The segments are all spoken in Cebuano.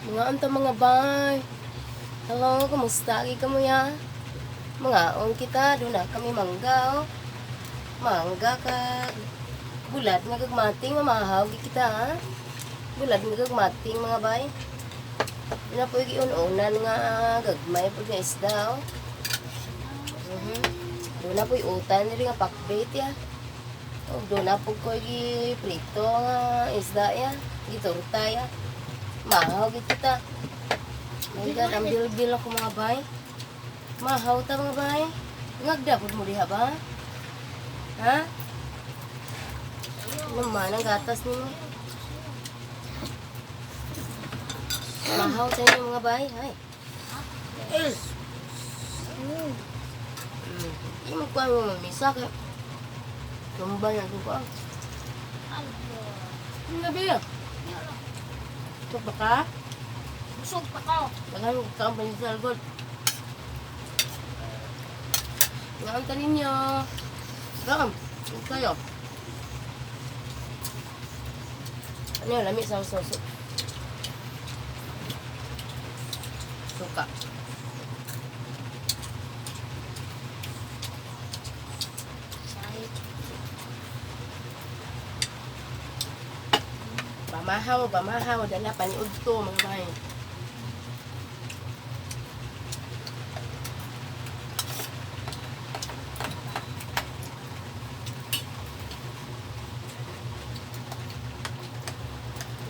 Mga unta, mga bay. Hello, kumusta? Gi kamo ya? Mangaon kita, duna kami mangga, oh. Mangga kag bulad nga gagmating, mamahaw gi kita, ha. Bulad nga gagmating, mga bay. Duna po giun-unan nga gagmay pud nga isda, oh. Duna po'y utan diri nga pakbet ya. Og duna po ko'y giprito nga isda ya. Gitorta ya. Mahaw gid kita. My God, ang bilbil ako, mga bay. Mahaw ta, mga bay. Ngagda pud mo diha ba? Ha? Ano man ang gatas nimo? Mahaw sa inyo, mga bay. Hay. Di mo kuha mo mamisa kay. Tumba na ko ah. Ano ba? Ito ba ka? Busog pa ko. Daghan ko ka ang panisal god. Ngaon ta ninyo. Gam, kayo. Ano yun, lami sa sauce. Suka. Pamahaw, pamahaw, dala paniud to, mga bay.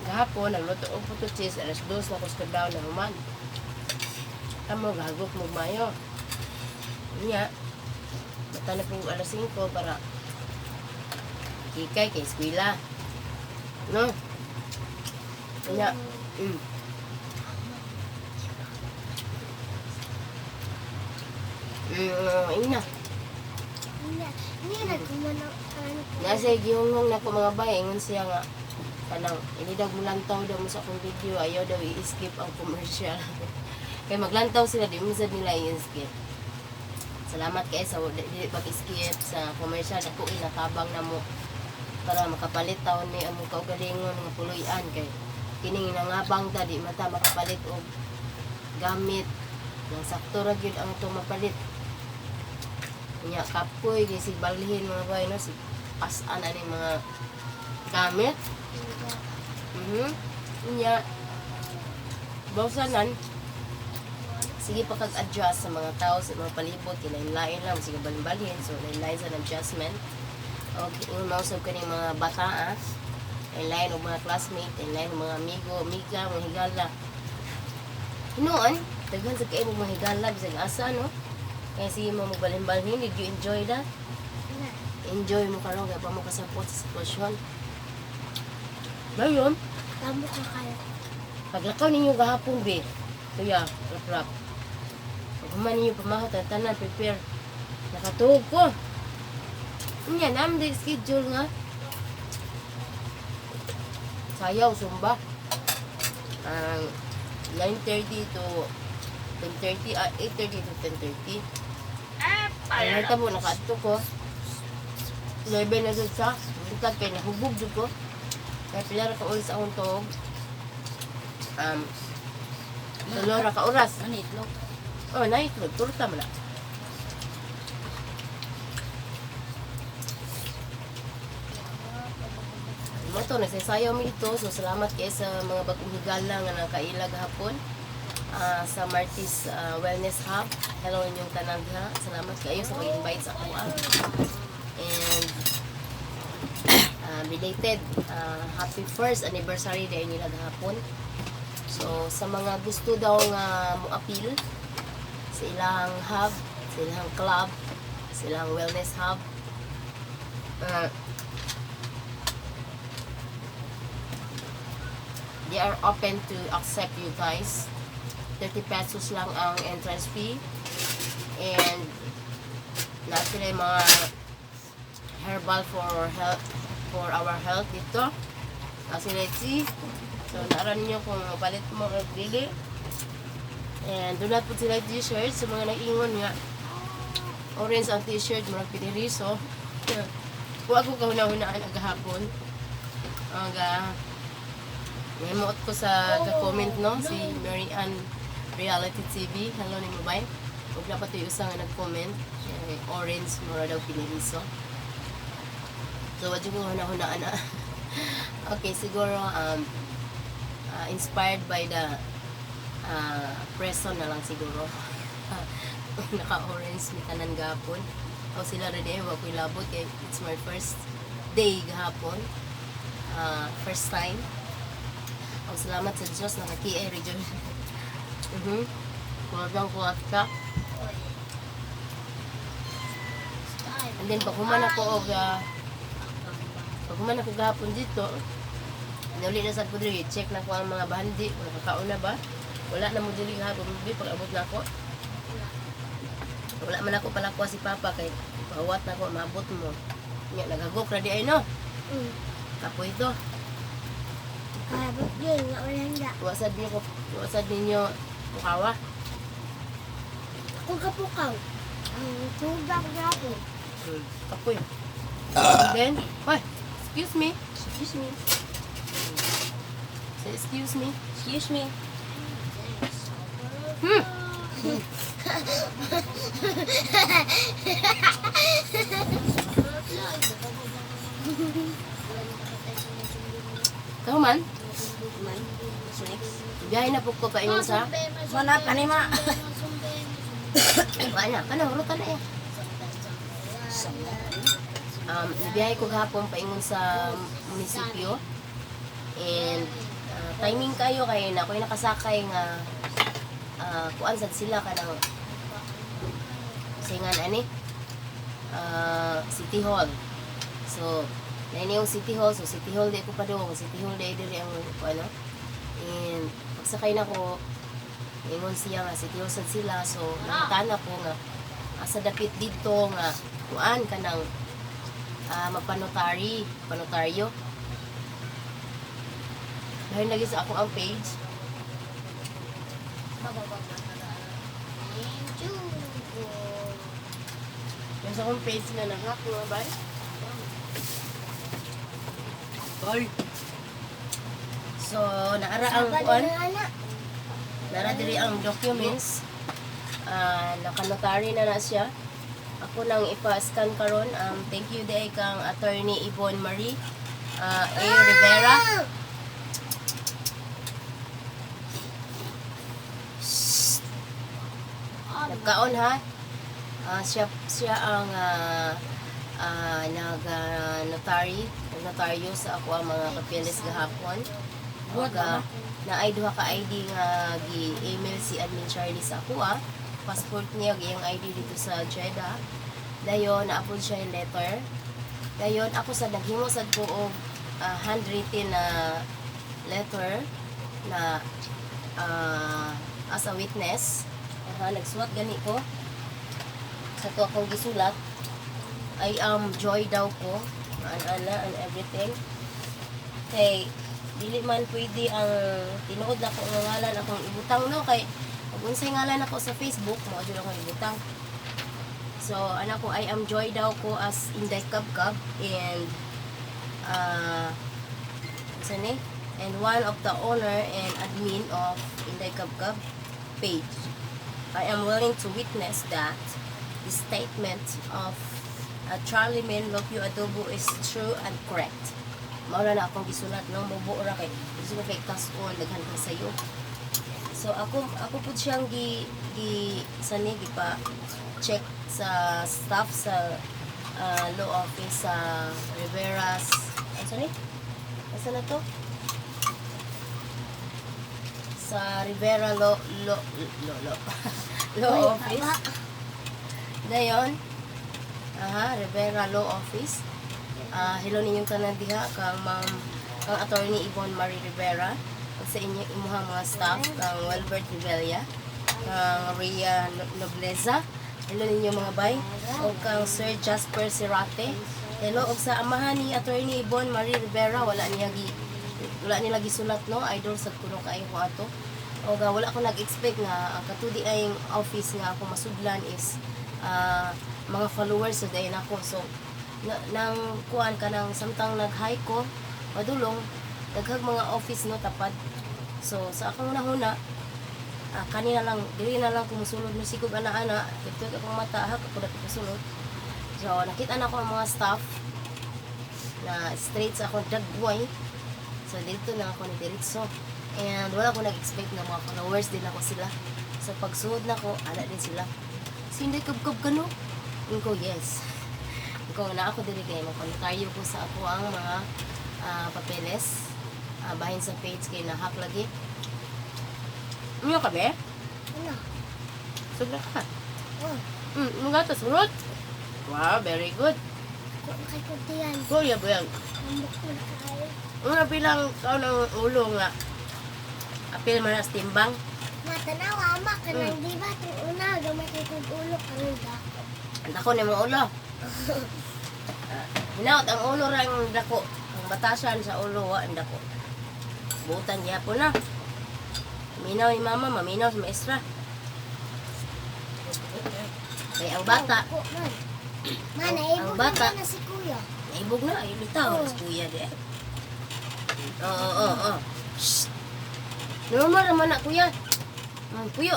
Gahapon, nagluto og puto cheese, alas 2 na ko sa na human. Kamo, gahagok mo mayo. Nya, mata na po alas 5 para kikay kay eskwela. No? Nya. Ina. Hindi na gumano. Nasa gihunghong na ko, mga bay, ingon siya nga kanang ini daw mulantaw daw mo sa akong video, ayaw daw i-skip ang commercial. Kay maglantaw sila, di mo sad nila i-skip. Salamat kay sa di pag-skip sa commercial, ako inatabang na mo para makapalit taon ni among kaugalingon nga puloy-an kay kining nangabang ta, di mata makapalit og gamit nang sakto ra gyud ang itong mapalit. Nya kapoy gyud sig balhin, mga bay, no, sig pas-an ani mga gamit. Nya bawsanan sige pa kag-adjust sa mga tao sa mga palibot kay lain-lain lang sige balhin-balhin, so lain-lain sa adjustment. Okay, ingon mausab kani mga bata, ah. Lain-lain og mga classmate, lain-lain og mga amigo, amiga, mga higala. Hinuon, daghan sa kaayo mga higala bisag asa, no? Kaya sige mo magbalhin-balhin, did you enjoy that? Enjoy mo karon kay pa mo kasabot sa sitwasyon. Dayon, Tamo ka kaya. Paglakaw ninyo gahapon be. Kuya, rap rap. Pag human ninyo pamahaw, tanan prepare. Nakatuog ko. Unya, namin din schedule nga. Sayaw, zumba. Ang 9:30 to 10:30, ah, 8:30 to 10:30. Ang nahitabo, nakaadto ko. 11 na dun sa, buntag kay nahubog dun ko. Kaya pila ra ka oras akong tuog? 3 ra ka oras. Ano itlog? Oh, naitlog. Turta man na. Mo to, nagsasayaw mi dito. So, salamat kay sa mga bagong higala nga nakaila gahapon sa Martis Wellness Hub. Hello inyong tanan diha. Salamat kayo sa pag-invite sa ako, ah. And belated happy first anniversary dahil nila gahapon. So, sa mga gusto daw nga mo-appeal sa ilang hub, sa ilang club, sa ilang wellness hub, they are open to accept you guys. 30 pesos lang ang entrance fee. And na sila yung mga herbal for health, for our health dito. Na sila tea. So, naran ninyo kung mapalit mo or dili. And duna pod sila t-shirt sa mga nag-ingon nga orange ang t-shirt, murag piniriso. Wa ko kahuna-hunaan ang gahapon. Ang Nimuot ko sa ka-comment, no, si Mary Ann Reality TV. Hello ni mo, bay. Ug dapat yung usa nga nag-comment, eh, orange mura daw piniliso. So wa jud ko huna-hunaan na. Okay, siguro inspired by the person na lang siguro. Naka-orange ni tanan gapon. O sila rin eh, wa ko'y labot kay it's my first day gahapon. First time. Ang salamat sa Diyos, nakakiay rin dyan. Kulat kulat ka. And then, pag human ako og pag human ako gahapon dito, nauli na sa ko diri, check na ko ang mga bandi, kung nakakaon na ba. Wala na mo diri gahapon, bi pag abot na ako. Wala man ako palakwa si Papa kay pawat na ko maabot mo. Nya nagagok ra di ay, no. Kapoy to. Kabot yun, nga wala handa. Wa sad niyo ko, wa sad ninyo mukawa. Ako kapukaw. Ang tubak na ako. Kapoy. And then, hoy, excuse me. Excuse me. Say excuse me. Excuse me. Kahuman, Man. What's next? Biyahe na po ko paingon sa Mana pa ni ma. Wala na, kana hurutan na eh. Biyahe ko gahapon paingon sa munisipyo. And timing kayo kay na ako'y nakasakay nga kuan sad sila kanang singan ani City Hall. So, naini yung City Hall. So, City Hall di ko pa doon. City Hall di diri ang ano. And pagsakay na ko, ingon siya nga City Hall sad sila. So, nangutana ko nga asa dapit dito nga kuan kanang mapanotary, panotaryo. Dahil lagi sa ako ang page. Yung sa akong page na nahack mga bay. Ay. So, naara ang kuan, Anak. naara diri ang documents. Naka-notary na na siya. Ako nang ipa-scan karon. Thank you day kang Attorney Yvonne Marie A. Rivera. Nagkaon ha. Siya siya ang nag notary, nagnotaryo sa ako ang mga papeles gahapon. Ug naay duha ka ID nga gi-email si Admin Charlie sa ako ah. Passport niya ug iyang ID dito sa Jeddah. Dayon na-upload siya yung letter. Dayon ako sa naghimo sad ko og handwritten na letter na as a witness. Aha, nagsuwat gani ko sa to akong gisulat. I am Joy daw ko, ana and everything. Kay dili man pwede ang tinuod na ko nga ngalan akong ibutang, no, kay pag unsay ngalan ako sa Facebook mo jud akong ibutang. So ana ko, I am Joy daw ko as Inday Kabkab and unsa ni, and one of the owner and admin of Inday Kabkab page. I am willing to witness that the statement of Charlie Min Lopio Adobo is true and correct. Mao na akong gisulat, no, mubuo ra kay gusto ko kay kas-on daghan ka sayo. So ako pud siyang gi gi sani gipa check sa staff sa law office sa Rivera's, ano ni? Asa na to? Sa Rivera Law Office. Dayon, aha, Rivera Law Office. Hello ninyong tanan diha kang Ma'am, kang Attorney Yvonne Marie Rivera ug sa inyo imuhang mga staff, kang Welbert Rivella, kang Rhea Nobleza. Hello ninyo mga bay. Ug kang Sir Jasper Serrate. Hello ug sa amahan ni Attorney Yvonne Marie Rivera, wala nila gisulat, no, idol sa kuno kaayo ko ato. Og wala ko nag-expect nga ang katudi ay office nga ako masudlan is mga followers sa dayon ako. So na, nang kuan ka nang samtang nag-hi ko padulong Daghang mga office no tapad. So sa akong nahuna, kanina lang dili na lang kumusulod no sigog ana-ana, tugtog akong mata hak ako dapit musulod. So nakita na ko ang mga staff na straight sa akong dagway. So dito na ako ni diretso. And wala ko nag-expect na mga followers din ako sila. So pagsuod na ko, ana din sila. Sinday kabkab ka no? Ingon ko, yes. Ikaw na ako dili kay magkomentaryo ko sa ako ang mga papeles. Bahin sa page kay nahack lagi. Ano ka be? Ano? Sobra ka. Oh, Mga gatas surot. Wow, very good. kung kay kuntian. Kuya ba yan? Ambok ko na kaayo. Una bilang kao ng ulo nga. Apil man na sa timbang. Matanawa ma kanang di ba itong una gamay kay kog ulo kanang dako. Ang dako ni mga ulo. Hinaot ang ulo ra ang dako. Ang batasan sa ulo wa ang dako. Butan gyapon na. Minaw ni mama, maminaw sa maestra. Kay ang bata, Dako man. Ma Ang naibog bata. na si kuya. Naibog na, ay bitaw, Oo. oh. Kuya di. Oo, oo, oo. Shh. Normal naman na, kuya. Puyo.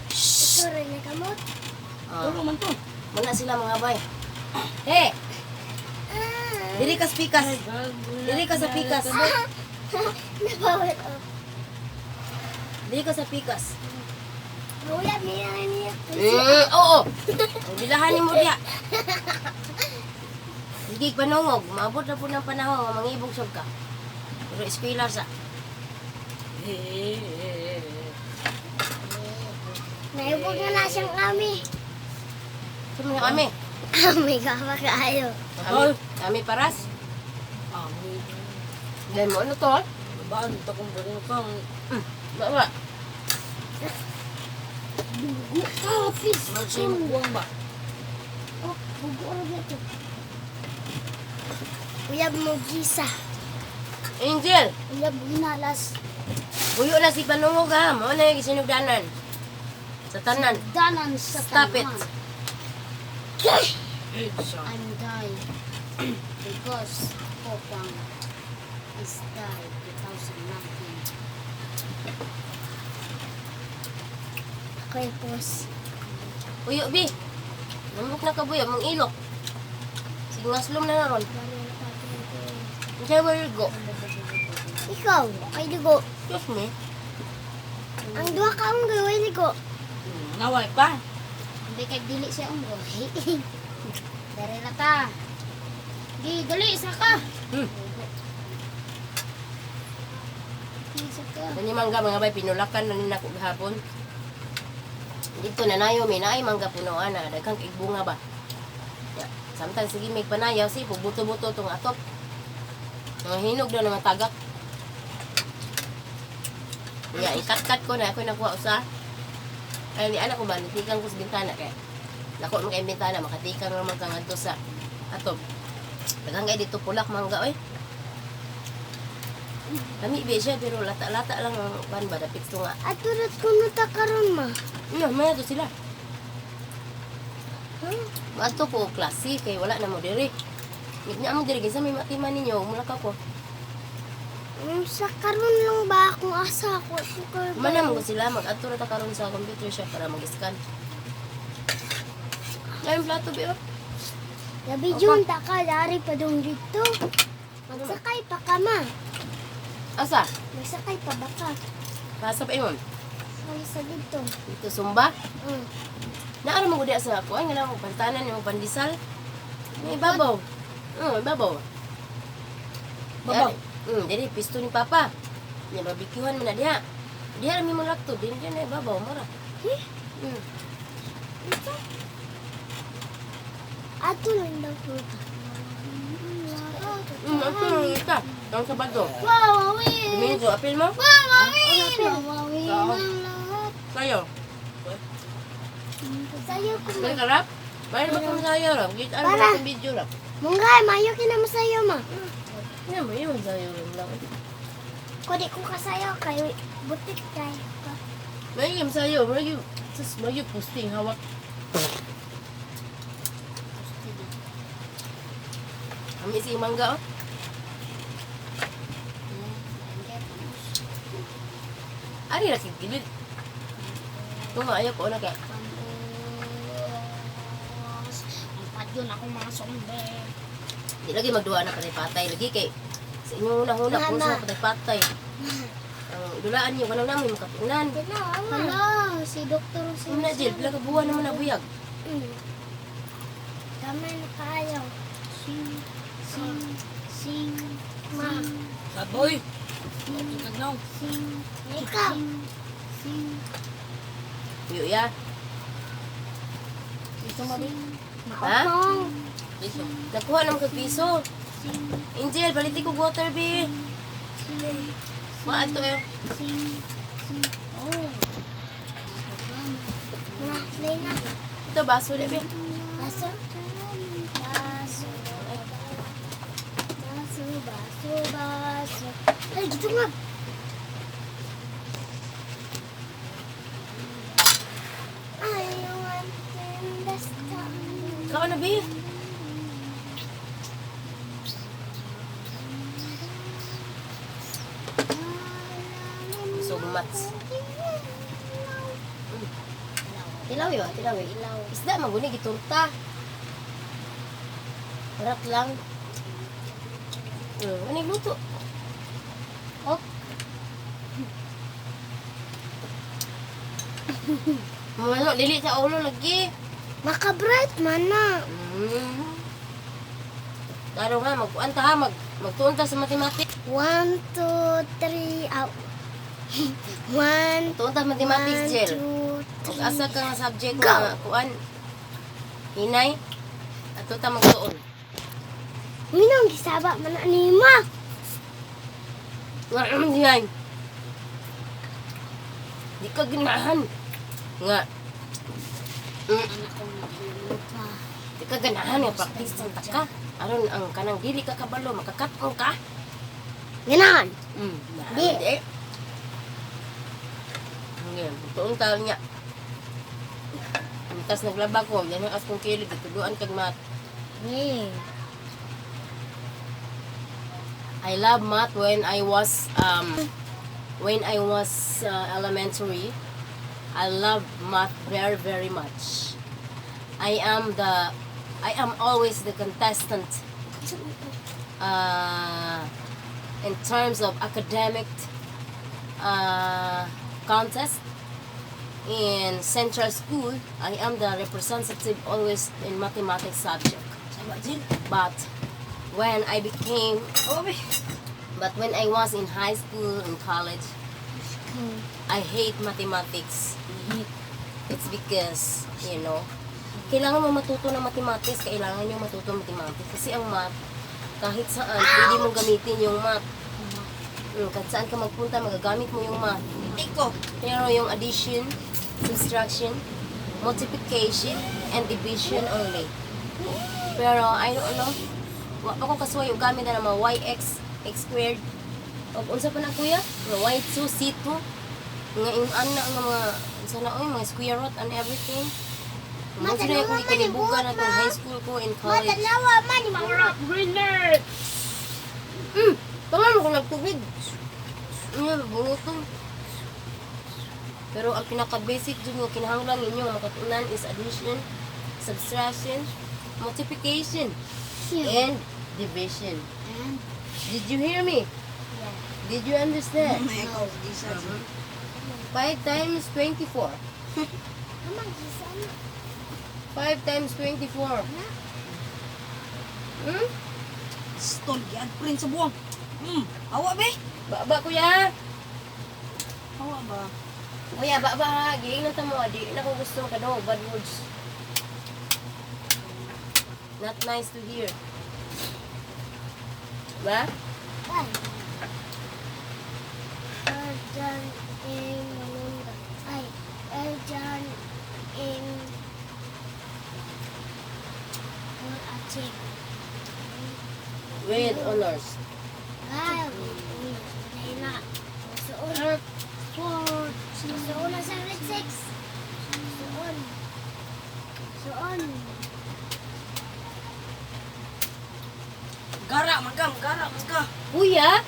Shh. Ito rin na kamot. Oh, Tulo man to. muna sila mga bay. Hey, Ah. dili ka sa pikas. Dili ka sa pikas. Nabawal up. Dili ka sa pikas. Kuya, niya niya. Oo. Ang bilahan ni mo diha. Sige, panungog. Maabot na po ng panahon nga mangibog sab ka. Pero eskwela sa. Naibog na na siyang ami. Sa mga kami. Ami ka pa kaayo. Kami, kami paras. Ami. Dahil mo ano to? Ah? Babaan ta kong buong kang. Ba, ba. Bugo ka, Magsimukuang ba? Oh, bugo ang ito. Uyab mo gisa. Angel, Uyab ginalas. buyo na si panungog ha. Mao na yung sinugdanan. Sa tanan. Danan sa Stop it. Sa. I'm dying because Popang is died 2019. Okay, pause. Buyo, bi. Nambok na ka buyo, mong ilok. Sige nga slum na naron. Diyan where you go? Ikaw, ay ligo. Excuse me. Ang duha ka ang gawin ligo. Naway pa. Hindi kay dili siya unggo. Dari na ta. Di dali isa ka. Isa ka. Nani mangga mga bay pinulakan na nina ko gahapon. Dito na nayo may naay mangga punoan na daghang kay bunga ba. Ya, samtang sige may panayaw si buto-buto tong atop. Mga hinog na mga tagak. Ya, ikat-kat ko na ako nakuha usa. Ay ni anak ko ba nitikan ko sa bintana kay. Dako man kay bintana makatikang ra man ka ngadto sa atop. Daghang kay dito pulak mangga oy. Lami ba siya pero lata-lata lang ang kuan ba dapit to nga. Aturot ko na ta karon ma. Ano, maya to sila. Huh? Mato ko klase kay wala na mo diri. Ngit mo diri kinsa may matiman ninyo, mulaka ko. Sa karon lang ba akong asa ko sukar ba? Mana mo sila mag-adto ra ta karon sa computer shop para mag-scan. Ay, plato bi oh. Gabi jun ta ka dari pa dong dito. Magsakay pa ka ma. Asa? Magsakay pa ba ka? Pasa pa imon. Ay sa dito. Dito sumba. Naara mo gud sa ako ay nga mo pantanan nimo pandisal. May babaw. Babaw. Babaw. Diri pisto ni papa. Nya barbecuehan man na diha. Diha ra mi mo lakto din diha na babaw mura. Eh? Mm. Ato lang daw po ta. Ato lang kita. Ang Sabado. Wawawin! Domingo, apil mo? Wawawin! Wawawin ang lahat. Sayo. Sayo ko ma. Kay karap? Mayroon ba kang sayo ra? Git ano Para. na video ra? Munggay, mayo kinamo sayo ma. Ano mo yun sayo lang. Kung di ko kasayo kay butik kay ka. May yung sayo, may yung sus may yung posting hawak. Kami si mangga oh. Ari ra kig gilid. Tunga ayaw ko na kay. Pampos. Ang padyon akong mga zombie. Di lagi magduha na patay-patay lagi kay sa inyong una-una kung Mama. sa patay-patay. Ang dulaan niyo kanang namin makatunan. Hala, si Dr. si Una Jill, pila ka buwan naman nabuyag. Tama na kaayo. Sing, sing, sing, ma, Saboy. Tagnaw. sing, ikaw. Sing, Uyo ya. Piso mabi. Ha? Maupong. Piso. Nakuha naman kag piso. Sing, Angel, baliti ko water be. sing, Maato eh. sing, sing. Oh. Na, play na. Ito baso di be. Baso. Baso. Baso, baso, baso. Ay, dito nga. I want in the sky. Ikaw na be. So mats. Tilawi ba? Tilawi. Ilaw. Isda maguni giturta. Parak lang. Ano yung luto? Oh. Malo, dili sa ulo lagi. Makabright man na. Taro nga, magkuan ta ha, magtuon ta sa mathematics. 1, 2, 3, out. 1, Tuon ta sa mathematics, 1, Jill. 2, Ug asa ka nga subject Go! nga kuan. Hinay. Ato ta magtuon. Minong gisaba man na ni ma. Nga naman diyan. Di ka ganahan. Nga. Anak ko nagluto pa. Di ka ganahan nga practice ang taka. Aron ang kanang dili ka kabalo makakat-on ka. Ganahan. Di. Di. Ngayon, tuon ta niya. Tas naglaba ko, yan ang as kong kilig, gituduan kag mat. Eh. I love math when I was elementary. I love math very very much. I am always the contestant in terms of academic contest in central school. I am the representative always in mathematics subject. Sama Jill. But when I became Oh, be. But when I was in high school and college, I hate mathematics. It's because kailangan mo matuto ng mathematics, kailangan nyo matuto ng mathematics. Kasi ang math, kahit saan, pwede mong gamitin yung math. Kahit saan ka magpunta, magagamit mo yung math. Iko. Pero yung addition, subtraction, multiplication, and division only. Pero I don't know. Wa pa ko kasuway og gamit na mga yx, x squared. Og unsa pa na kuya? Mga y2, c2. Nga yung ana nga mga unsa na oy, mga square root and everything. Mo jud na akong Matanawa man ni kinibugan buot, atong ma. high school ko and college. Matanawa man ni mga rock winner. Pangan mo ko nagtubig. Bunguton. Pero ang pinaka-basic dun nga kinahanglan ninyo nga makatunan is addition, subtraction, multiplication, and division. And Did you hear me? yeah. Did you understand? May ako gisa. 5 times 24. Ama gisa na. 5 times 24. Hmm? Stone gian print sa buwang. Awa be. Ba, kuya? Awa ba? Kuya, ba, ba, ha? Giingnan ta mo, di na ko gusto ka daw, bad words. Not nice to hear. Ba? Ay. Erjan M. Manunda. Ay, Erjan M. Aceh. With honors. Ay, wait, na. Suon. Four. Suon na 7-6. Suon. Suon. Gara man ka, gara man ka. Kuya?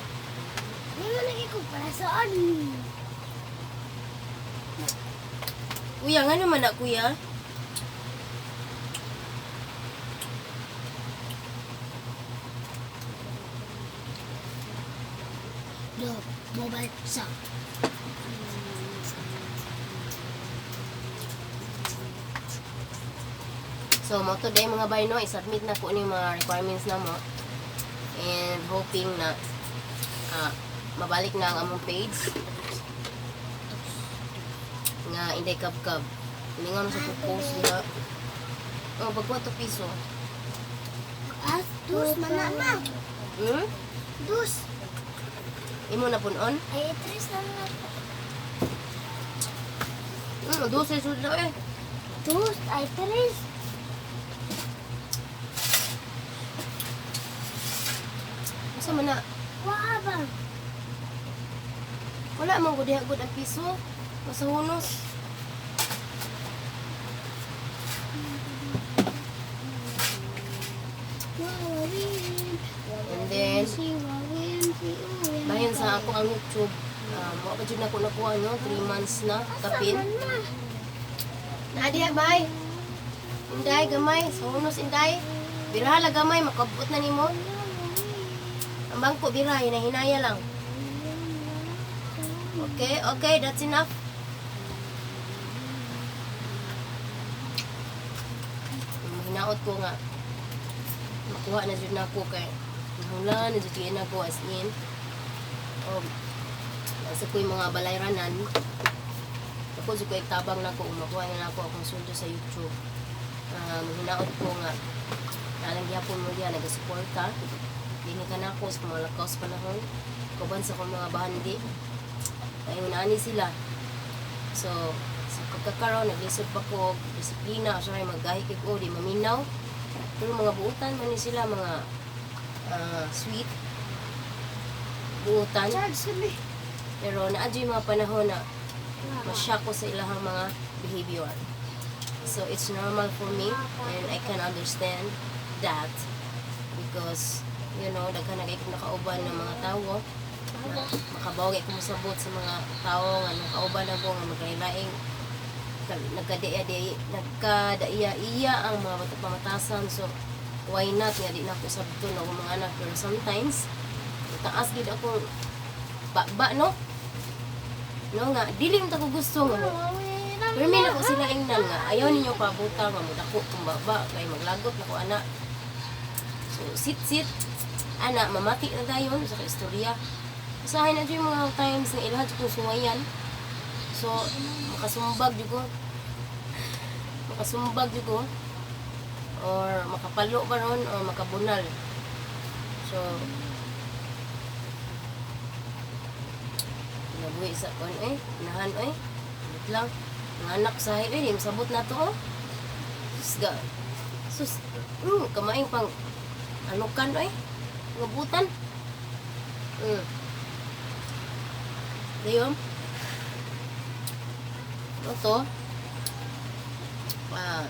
Hindi mo naging para suon. Kuya, nga naman na, kuya? Do mobile sa. So, mo to day, mga bay, no, i-submit na ko ni mga requirements na mo. And hoping na mabalik na ang among page nga Inday Kabkab. Hindi nga mo sa post diha. Oh, pag 4 piso. Ah, dus mana ma. Dus. Imo na punon? Ay, tres na na. 12 sud na eh. Dus, ay tres. Asa man na? Wa ba? Wala man gud diha gud ang piso. Masa hunos. And then, bahin sa ako ang YouTube. Wa pa jud nako nakuha, no, 3 months na kapin. Nadia, bay. Inday, gamay. Sa hunos, inday. Biraha la gamay, makabot na nimo. Ang bangko, bira, hinahinaya lang. Okay, that's enough. Hinaot ko nga makuha na jud nako kay hula na jud kay nako, as in. O nasa ko'y mga balayranan ako jud ko'y tabang nako kung makuha na nako akong sweldo sa YouTube. Hinaot ko nga nalang gihapon mo diha nagasuporta dini ka nako sa mga lakaw sa panahon kauban sa akong mga bahandi. Ayun ani sila. So sa pagkakaroon naglisod pa ko og disiplina, usahay maggahi kay ko di maminaw, pero mga buutan man ni sila, mga sweet buutan. Charge kami. Pero naa jud mga panahon na masya ko sa ilahang mga behavior. So it's normal for me and I can understand that because daghan na kay kong nakauban ng mga tawo na makabaw kay kumosabot sa mga tao nga nung kauban na ko nga maglaing nagkadaiya nagkadaiya-iya ang mga pamatasan. So why not nga di na ako sabton ako mga anak? Pero sometimes taas gid ako ba no no nga dili man ta ko gusto nga mo pero may nako sila ingnan nga ayaw ninyo pabuta nga mo dako kung baba kay maglagot nako ana. So sit sit ana mamati na dayon sa istorya. Usahay na jud yung mga times nga ilaha jud kong suwayan. So makasumbag jud ko. Makasumbag jud ko or makapalo ba ron or makabunal. So nabuhi sa kon eh, nahan eh. Wait lang. Mga anak sa highway, di masabot na to oh. Sus ga. Sus, kamaing pang anukan eh. Ngabutan. Dayon. Ano to? Ah.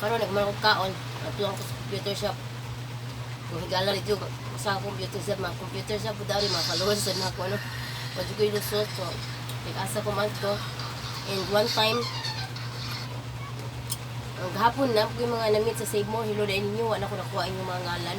Karon nagman ko kaon. Ato ko sa computer shop. Kung higala dito sa computer shop, mga computer shop po dali, mga followers sa nako ano. Wadyo ko'y lusot. So, nag-asa ko man to. And one time, ang gahapon na, yung mga namit sa Save More, hello dahil ninyo, wala ko nakuha inyong mga ngalan.